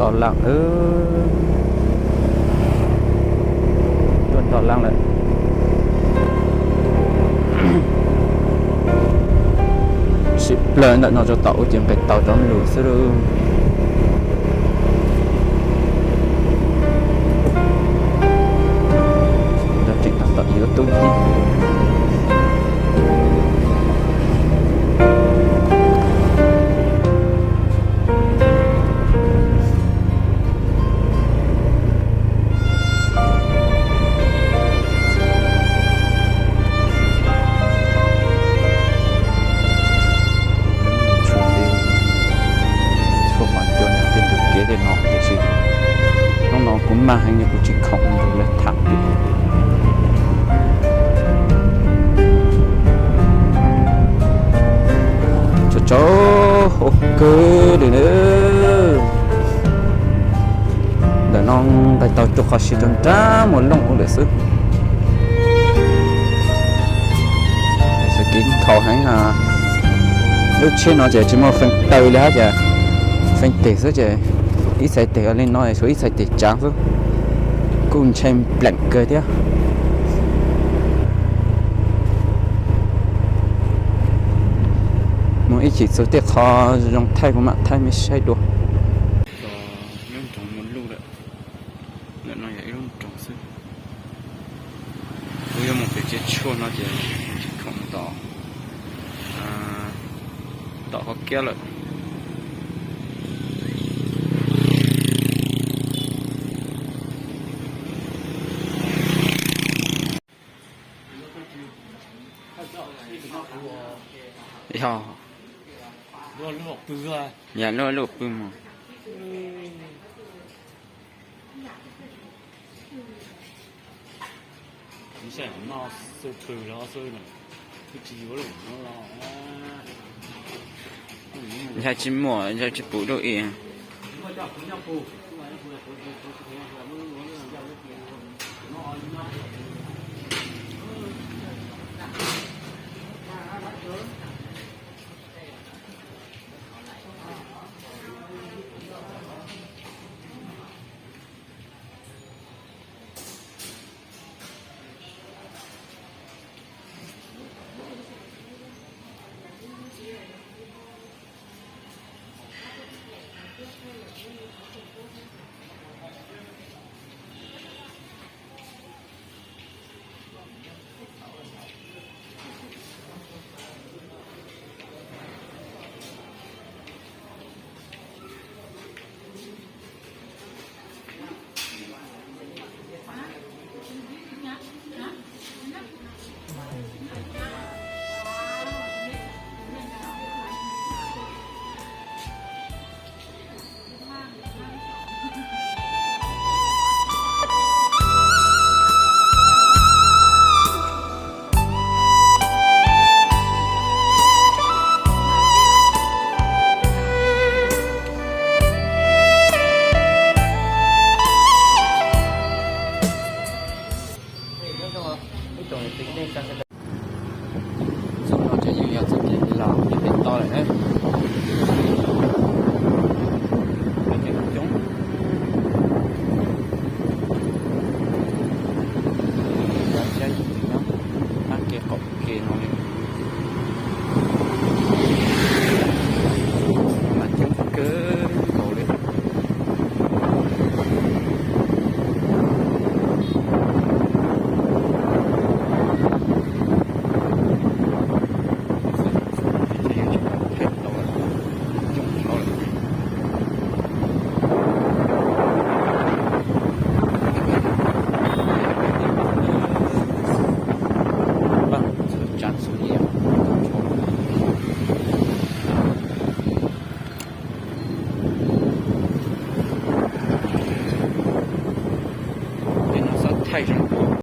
Nto laj, tuaj nto laj lawm. Sib plaws ntawm no rau tom ub ces nqis tau rov lug xwb lauj. Lawv tseem tab tom yuav tub thiab. Tshuav qhov ncua nyob tej ntug kev tej no tiam sis hnub no kuv maj heev li kuv tsis khoom nrog lawv tham li. Tsaus tsaus huab kawg li na. Ntawm no nqis tau rau qhov siav rau nrab Muas Looj ub lawm xwb. Xwb kev nkhaus heev. Lub tsheb no ces tsis muaj feem taw li hab ces feem tes xwb ces ib txhais tes li no tshuav ib txhais tes tsaav xwb. Kuj ntshai npleem kawg thiab. Mus ib chim txug tej qhov zoo thaij kuv mam thaij mej saib dua. Lub nroog Muas Looj lawm. Ntawm no yog ib lub nroog xwb. Kuv yuav mus pem tsev tshuaj no ces tsis khoom mus tom, tom qhov kiab lawm. Yog, yog lub lub pw mus. Ntshai tsis muaj, ntshai tsis pum dua ib.